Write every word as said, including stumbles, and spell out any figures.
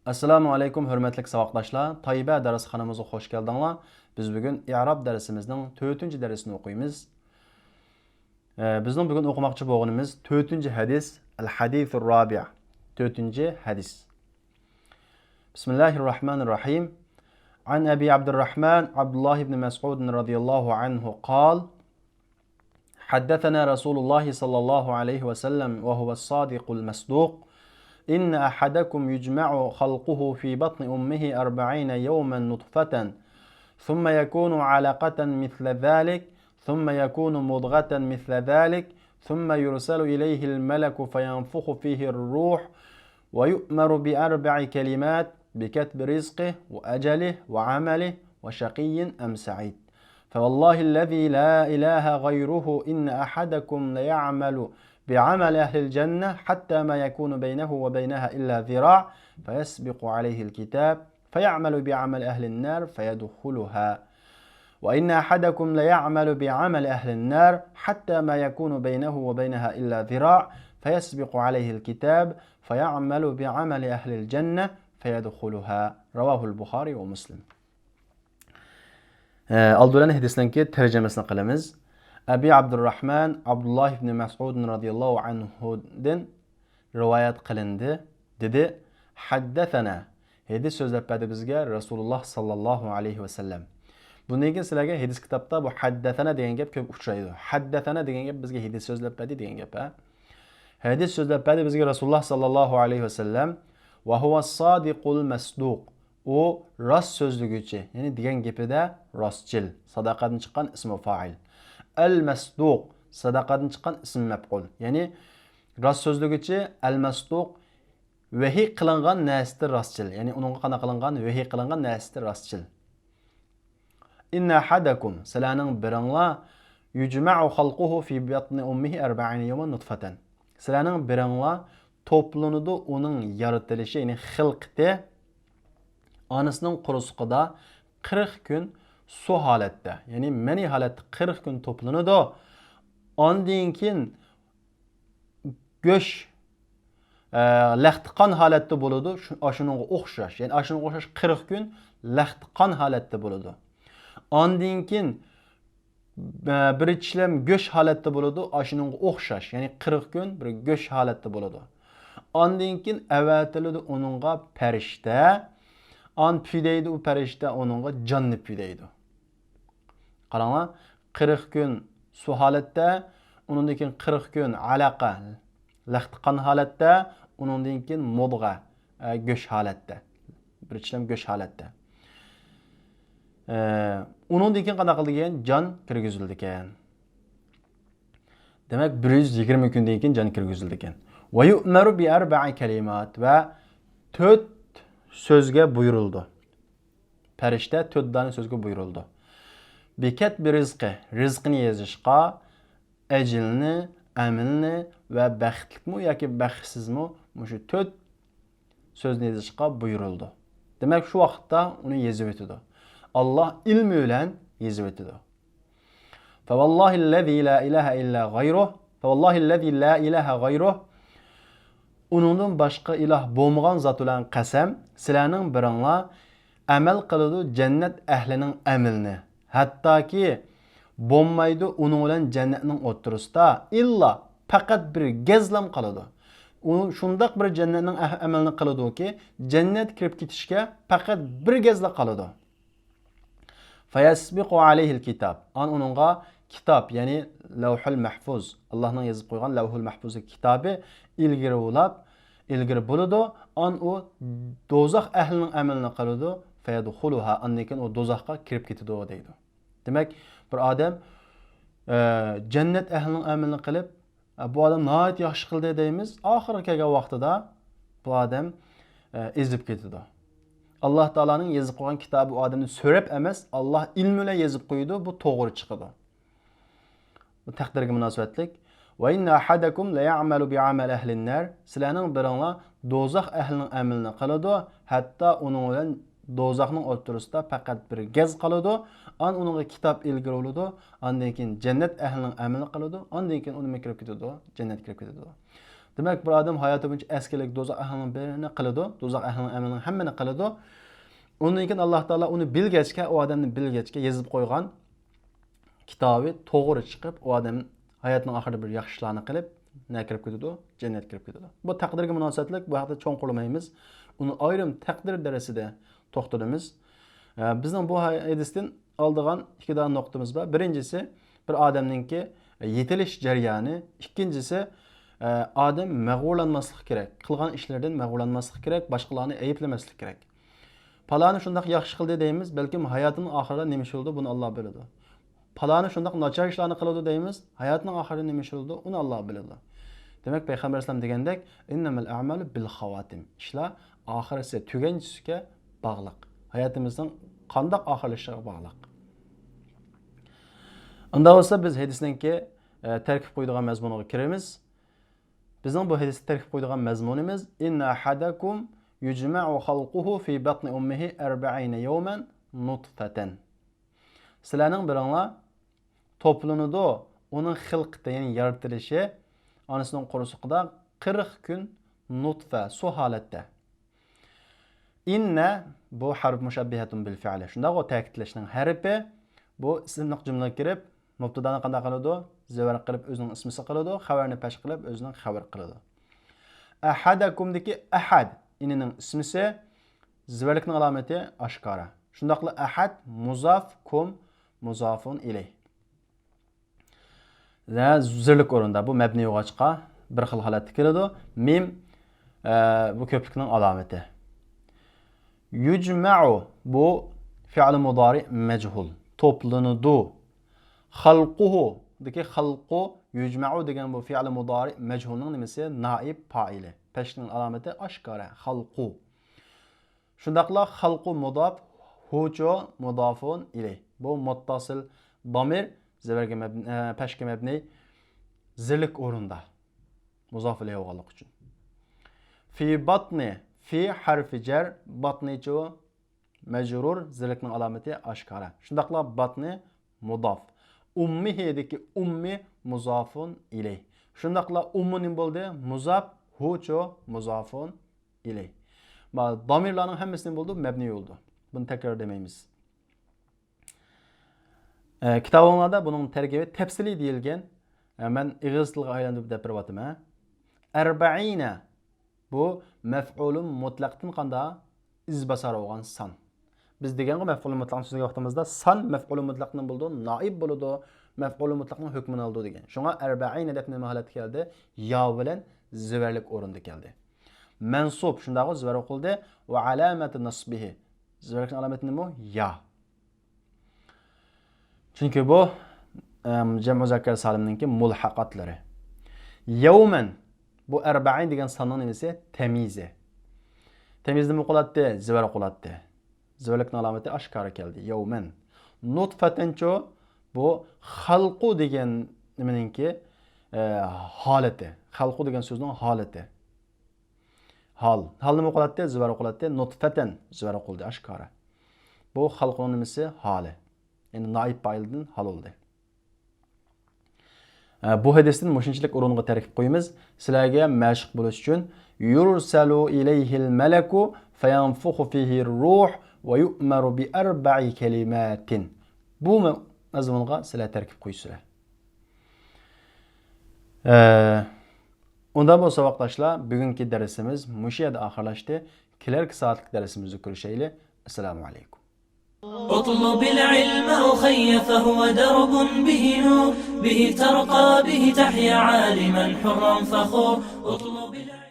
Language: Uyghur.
ئەسسالامۇ ئەلەيكۇم، ھۆرمەتلىك ساۋاقداشلار. تايبە دەرسخانىمىزغا خوش كەلدىڭلار. بىز بۈگۈن ئىئراب دەرسىمىزنىڭ تۆتىنچى دەرسىنى ئوقۇيمىز. ئە، بىزنىڭ بۈگۈن ئوقۇماقچى بولغىنىمىز تۆتىنچى ھەدىس، الحديث الرابع. تۆتىنچى ھەدىس. بسم الله الرحمن الرحيم. عن أبي عبد الرحمن عبد الله بن مسعود رضي الله عنه قال: حدثنا رسول الله صلى الله عليه وسلم وهو الصادق المصدوق: إن أحدكم يجمع خلقه في بطن أمه أربعين يوما نطفة، ثم يكون علقة مثل ذلك، ثم يكون مضغة مثل ذلك، ثم يرسل إليه الملك فينفخ فيه الروح، ويؤمر بأربع كلمات: بكتب رزقه وأجله وعمله وشقي أم سعيد. فوالله الذي لا إله غيره إن أحدكم ليعمل بعمل أهل الجنة حتى ما يكون بينه وبينها إلا ذراع فيسبق عليه الكتاب فيعمل بعمل أهل النار فيدخلها، وإن أحدكم ليعمل بعمل أهل النار حتى ما يكون بينه وبينها إلا ذراع فيسبق عليه الكتاب فيعمل بعمل أهل الجنة فيدخلها. رواه البخاري ومسلم. ئە، ئالدى بىلەن ھەدىسنىڭكى تەرجىمىسىنى قىلىمىز. ئەبى ئابدۇرراھمان ئابدۇللاھ ئىبنى مەسئۇد رازىياللاھۇ ئەنھۇدىن رىۋايەت قىلىندى، دېدى: حدثنا، ھەدىس سۆزلەپ بەردى بىزگە رەسۇلۇللاھ ساللاللاھۇ ئەلەيھى ۋەسەللەم. بۇندىن كېيىن سىلەرگە ھەدىس كىتابتا بۇ حدثنا دېگەن گەپ كۆپ ئۇچرايدۇ. حدثنا دېگەن گەپ بىزگە ھەدىس سۆزلەپ بەردى دېگەن گەپ، ھە؟ ھەدىس سۆزلەپ بەردى بىزگە رەسۇلۇللاھ ساللاللاھۇ ئەلەيھى ۋەسەللەم. وهو الصادق المصدوق. ئۇ راست سۆزلىگۈچى، يەنى دېگەن گېپىدە راستچىل، ساداقەتتىن چىققان ئىسمى فائىل. ئەل مەسدۇق، ساداقەتتىن چىققان ئىسمى مەپئۇل. يەنى راست سۆزلىگۈچى، ئەل مەسدۇق، ۋەھىي قىلىنغان نەرسىدە راستچىل. يەنى ئۇنىڭغا قانداق قىلىنغان؟ ۋەھىي قىلىنغان نەرسىدە راستچىل. إن أحدكم، سىلەرنىڭ بىرىڭلار، يجمع خلقه في بطن أمه أربعين يوما نطفة. سىلەرنىڭ بىرىڭلار توپلىنىدۇ ئۇنىڭ يارىتىلىشى، يەنى خىلقىتى، ئانىسىنىڭ قورسىقىدا قىرىق كۈن سۇ ھالەتتە، يەنى مەنىي ھالەتتە قىرىق كۈن توپلىنىدۇ. ئاندىن كېيىن گۆش، ئە، لەختە قان ھالەتتە بولىدۇ، شۇ، ئاشۇنىڭغا ئوخشاش. يەنى ئاشۇنىڭغا ئوخشاش قىرىق كۈن لەختە قان ھالەتتە بولىدۇ. ئاندىن كېيىن، ئە، بىر چىشلەم گۆش ھالەتتە بولىدۇ، ئاشۇنىڭغا ئوخشاش. يەنى قىرىق كۈن بىر گۆش ھالەتتە بولىدۇ. ئاندىن كېيىن ئەۋەتىلىدۇ ئۇنىڭغا پەرىشتە. ئان پۈدەيدۇ، ئۇ پەرىشتە ئۇنىڭغا جاننى پۈدەيدۇ. قاراڭلار، قىرىق كۈن سۇ ھالەتتە، ئۇنىڭدىن كېيىن قىرىق كۈن ئەلەقە، لەختە قان ھالەتتە، ئۇنىڭدىن كېيىن مۇدغە، ئە، گۆش ھالەتتە. بىر چىشلەم گۆش ھالەتتە. ئە، ئۇنىڭدىن كېيىن قانداق قىلىدىكەن؟ جان كىرگۈزۈلىدىكەن. دېمەك، بىر يۈز يىگىرمە كۈندىن كېيىن جان كىرگۈزۈلىدىكەن. ويؤمر بأربع كلمات، ۋە تۆت سۆزگە بۇيرۇلىدۇ. پەرىشتە تۆت دانە سۆزگە بۇيرۇلىدۇ. بكتب رزقه، رىزقىنى يېزىشقا، ئەجىلنى، ئەمىلنى ۋە بەختلىكمۇ ياكى بەختسىزمۇ، مۇشۇ تۆت سۆزنى يېزىشقا بۇيرۇلىدۇ. دېمەك، شۇ ۋاقىتتا ئۇنى يېزىۋېتىدۇ. ئاللاھ ئىلمى بىلەن يېزىۋېتىدۇ. فوالله الذي لا إله إلا غيره، فوالله الذي لا إله غيره، ئۇنىڭدىن باشقا ئىلاھ بولمىغان زات بىلەن قەسەم، سىلەرنىڭ بىرىڭلار ئەمەل قىلىدۇ جەننەت ئەھلىنىڭ ئەمىلىنى. ھەتتاكى بولمايدۇ ئۇنىڭ بىلەن جەننەتنىڭ ئوتتۇرىسىدا، ئىللا پەقەت بىر گەزلام قالىدۇ. ئۇ شۇنداق بىر جەننەتنىڭ ئەھ-، ئەمىلىنى قىلىدۇكى، جەننەتكە كىرىپ كېتىشكە پەقەت بىر گەزلا قالىدۇ. فيسبق عليه الكتاب. ئان ئۇنىڭغا كىتاب، يەنى لەۋھۇل مەھفۇز، ئاللاھنىڭ يېزىپ قويغان لەۋھۇل مەھفۇزدىكى كىتابى ئىلگىرى بولاپ، ئىلگىرى بولىدۇ. ئان ئۇ دوزاخ ئەھلىنىڭ ئەمىلىنى قىلىدۇ. فيدخلها، ئاندىن كېيىن ئۇ دوزاخقا كىرىپ كېتىدۇ دەيدۇ. دېمەك، بىر ئادەم، ئە، جەننەت ئەھلىنىڭ ئەمىلىنى قىلىپ، ئە، بۇ ئادەم ناھايىتى ياخشى قىلدى دەيمىز. ئاخىرغا كەلگەن ۋاقتىدا بۇ ئادەم، ئە، ئېزىپ كېتىدۇ. ئاللاھ تائالانىڭ يېزىپ قويغان كىتابى ئۇ ئادەمدىن سۆرەپ ئەمەس، ئاللاھ ئىلمى بىلەن يېزىپ قويىدۇ، بۇ توغرا چىقىدۇ. بۇ تەقدىرگە مۇناسىۋەتلىك. وإن أحدكم ليعمل بعمل أهل النار. سىلەرنىڭ بىرىڭلار دوزاخ ئەھلىنىڭ ئەمىلىنى قىلىدۇ، ھەتتا ئۇنىڭ بىلەن دوزاخنىڭ ئوتتۇرىسىدا پەقەت بىر گەز قالىدۇ. ئان ئۇنىڭغا كىتاب ئىلگىرى بولىدۇ، ئاندىن كېيىن جەننەت ئەھلىنىڭ ئەمىلىنى قىلىدۇ، ئاندىن كېيىن ئۇ نېمە كىرىپ كېتىدۇ؟ جەننەتكە كىرىپ كېتىدۇ. دېمەك، بىر ئادەم ھاياتى بويىچە ئەسكىلىك، دوزاخ ئەھلىنىڭ بىرىنى قىلىدۇ، دوزاخ ئەھلىنىڭ ئەمەلنىڭ ھەممىنى قىلىدۇ. ئۇندىن كېيىن ئاللاھ تائالا ئۇنى بىلگەچكە، ئۇ ئادەمنى بىلگەچكە يېزىپ قويغان كىتابى توغرا چىقىپ، ئۇ ئادەم ھاياتىنىڭ ئاخىرىدا بىر ياخشى ئىشلارنى قىلىپ، نە كىرىپ كېتىدۇ؟ جەننەتكە كىرىپ كېتىدۇ. بۇ تەقدىرگە مۇناسىۋەتلىك، بۇ ھەقتە چوڭقۇرلىمايمىز. ئۇنى ئايرىم تەقدىر دەرسىدە توختىلىمىز. ئە، بىزنىڭ بۇ ھەدىستىن ئالىدىغان ئىككى دانە نۇقتىمىز بار. بىرىنچىسى، بىر ئادەمنىڭكى يېتىلىش جەريانى. ئىككىنچىسى، ئە، ئادەم مەغرۇرلانماسلىق كېرەك. قىلغان ئىشلىرىدىن مەغرۇرلانماسلىق كېرەك، باشقىلارنى ئەيىبلىمەسلىك كېرەك. پالانى شۇنداق ياخشى قىلدى دەيمىز، بەلكىم ھاياتىنىڭ ئاخىرىدا نېمە ئىش بولىدۇ، بۇنى ئاللا بىلىدۇ. پالانى شۇنداق ناچار ئىشلارنى قىلىدۇ دەيمىز، ھاياتىنىڭ ئاخىرىدا نېمە ئىش بولىدۇ، ئۇنى ئاللا بىلىدۇ. دېمەك، پەيغەمبەر ئەلەيھىسسالام دېگەندەك، «ئىننەمەل ئەمالۇ بىل خاۋاتىم.» ئىشلار ئاخىرسى، تۈگەنچىسىگە باغلىق. ھاياتىمىزنىڭ قانداق ئاخىرلىشىشىغا باغلىق. ئۇنداق بولسا، بىز ھەدىسنىڭكى، ئە، تەركىب قويىدىغان مەزمۇنىغا كىرىمىز. بىزنىڭ بۇ ھەدىسكە تەركىب قويىدىغان مەزمۇنىمىز، «إن أحدكم يجمع خلقه في بطن أمه أربعين يوما نطفة.» سىلەرنىڭ بىرىڭلار توپلىنىدۇ، ئۇنىڭ خىلقىتى، يەنى يارىتىلىشى ئانىسىنىڭ قورسىقىدا قىرىق كۈن نۇتفە، سۇ ھالەتتە. ئىننە، بۇ ھەرپ مۇشەببىھەتۇن بىل فەئلى. شۇنداق، ئۇ تەكىتلەشنىڭ ھەرپى، بۇ ئىسىملىق جۈملىگە كىرىپ، مۇبتادانى قانداق قىلىدۇ؟ زىبەر قىلىپ ئۆزىنىڭ ئىسمىسى قىلىدۇ، خەۋەرنى پەش قىلىپ ئۆزىنىڭ خەۋىرى قىلىدۇ. ئەھەدەكۇمدىكى ئەھەد، ئىننىنىڭ ئىسمىسى، زىبەرلىكنىڭ ئالامىتى ئاشكارا. شۇنداقلا ئەھەد مۇزاف، كۇم مۇزافۇن ئىلەيھ. ۋە زىرلىك ئورنىدا، بۇ مەبنىي بولغاچقا بىر خىل ھالەتتە كېلىدۇ. مىم، ئە، بۇ كۆپلۈكنىڭ ئالامىتى. يۇجمەئۇ، بۇ فېئىل مۇدارىئ مەجھۇل. توپلىنىدۇ. خەلقۇھۇ دىكى خەلقۇ، يۇجمەئۇ دېگەن بۇ فېئىل مۇدارىئ مەجھۇلنىڭ نېمىسى؟ نائىب پائىلى. پەشنىڭ ئالامىتى ئاشكارا. خەلقۇ. شۇنداقلا خەلقۇ مۇداپ، ھۇچۇ مۇدافۇن ئىلەيھ. بۇ مۇتتاسىل دامىر، زىبەرگە مەب-، ئە، پەشكە مەبنىي، زىرلىك ئورنىدا. مۇزاف ئىلەيھ بولغانلىقى ئۈچۈن. فى باتنى، فى ھەرفى جەر، باتنىچۇ مەجرۇر، زىرلىكنىڭ ئالامىتى ئاشكارا. شۇنداقلا باتنى مۇداف. ئۇممىھىدىكى ئۇممى مۇزافۇن ئىلەيھ. شۇنداقلا ئۇممۇ نېمە بولدى؟ مۇزاپ، ھۇچۇ مۇزافۇن ئىلەيھ. ما-، دامىرلارنىڭ ھەممىسى نېمە بولدى؟ مەبنىي بولدى. بۇنى تەكرار دېمەيمىز. ئە، كىتابىڭلاردا بۇنىڭ تەركىبى تەپسىلىي دېيىلگەن. ئە، مەن ئېغىز تىلغا ئايلاندۇرۇپ دەپ بېرىۋاتىمەن. ئەربەئىنە. بۇ مەفئۇلۇ مۇتلەقتىن قاندا؟ ئىزباسار بولغان سان. بىز دېگەنغۇ مەفئۇلۇ مۇتلەقنى سۆزلەۋاتقىنىمىزدا سان مەفئۇلۇ مۇتلەقتىن بولىدۇ، نائىب بولىدۇ، مەفئۇلۇ مۇتلەقنىڭ ھۆكمىنى ئالىدۇ دېگەن. شۇڭا ئەربەئىنە دەپ نېمە ھالەتتە كەلدى؟ يا بىلەن زىبەرلىك ئورۇندا كەلدى. مەنسۇب، شۇنداقغۇ زىبەر ئوقۇلدى. ۋە ئالامەتۇ نەسبىھى. زىبەرلىكنىڭ ئالامىتى نېمە؟ يا. چۈنكى بۇ، ئەم، جەم مۇزەككەر سالىمنىڭكى مۇلھەقاتلىرى. يەۋمەن، بۇ ئەربەئىن دېگەن ساننىڭ نېمىسى؟ تەميىزى. تەميىز نېمە قىلاتتى؟ زىبەر قىلاتتى. زىبەرلىكنىڭ ئالامىتى ئاشكارا كەلدى. يەۋمەن. نۇتفەتەنچۇ، بۇ خەلقۇ دېگەن نېمىنىڭكى، ئە، ھالىتى. خەلقۇ دېگەن سۆزنىڭ ھالىتى. ھال. ھال نېمە قىلاتتى؟ زىبەر قىلاتتى. نۇتفەتەن. زىبەر قىلدى. ئاشكارا. بۇ خەلقۇنىڭ نېمىسى؟ ھالى. يەنى نائىب پائىلدىن ھال بولدى. ئە، بۇ ھەدىستىن مۇشۇنچىلىك ئورۇنغا تەركىب قويىمىز. سىلەرگە مەشىق بولۇش ئۈچۈن، يۇرسەلۇ ئىلەيھىل مەلەكۇ فەيەنفۇخۇ فىھىر روھ ۋە يۇئمەرۇ بىئەربەئى كەلىماتىن. بۇ مە-، مەزمۇنغا سىلەر تەركىب قويىسىلەر. ئە، ئۇنداق بولسا، ساۋاقداشلار، بۈگۈنكى دەرسىمىز مۇشۇ يەردە ئاخىرلاشتى. كېلەركى سائەتلىك دەرسىمىزدە كۆرۈشەيلى. ئەسسالامۇ ئەلەيكۇم. اطلب العلم أخي فهو درب به نور، به ترقى به تحيا عالما حرا فخور. اطلب العلم